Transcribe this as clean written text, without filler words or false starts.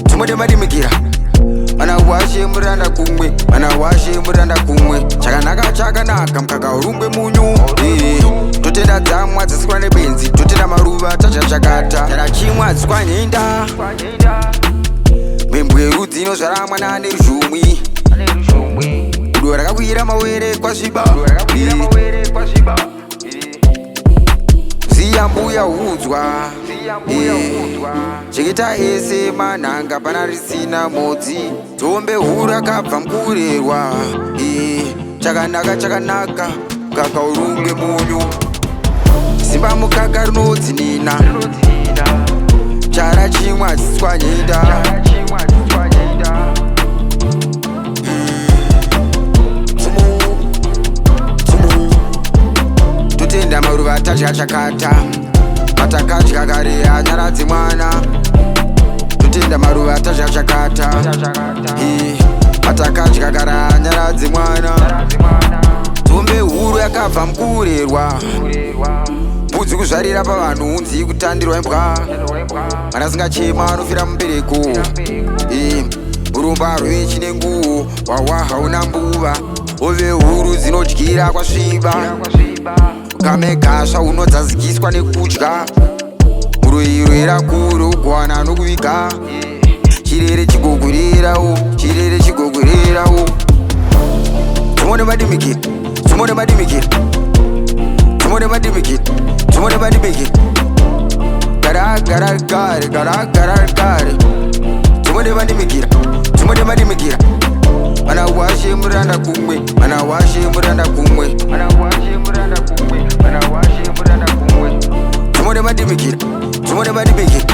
Tumode madimikira, mana washe muranda kumwe, mana washe muranda kumwe. Chakanaka chakanaka, mukaka urungwe munyu. Totenda dzamwa dzasikwa nebenzi, totenda maruva tachachakata chara chimwe hadzikwa nhenda. Membweru dzinozvara mwana neruzhumwi, gudo rakakwira mawere kwasviba. Ziya mbuya hudzwa. Cheketa ese manhanga, pana risina modzi. Dzombe huru akabva mukurerwa. Chakanaka chakanaka, mukaka urunge munyu. Simba mukaka rinodzinina, chara chimwe hadzitswa nyenda. Totenda maruva tadya chakata, matakadya kare anyaradzi mwana. Totenda maruva tadya chakata, matakadya kare anyaradzi mwana. Dzombe huru yakabva mukurerwa. Mbudzi kuzvarira pavanhu, unzi kutandirwa imbwa. Mwana asingachema anofira mubereko. Uromba rwechine nguo, wawa hauna mbuva. Hove huru dzinodyira kwasviba. Ukamegasva unodzazikiswa nekudya. Muroyiro kure ugwana nokuviga. Chirere chigogorerawo, chirere chigogorerawo. Tumone madimikira, tumone madimikira, tumone madimikira, tumone madimikira. Gara gara gare gara gara gare. Tumone madimikira, tumone madimikira. Mana washe muranda kumwe, mana washe muranda kumwe, mana washe muranda kumwe, mana washe muranda kumwe. Tumone madimikira, tumone madimikira.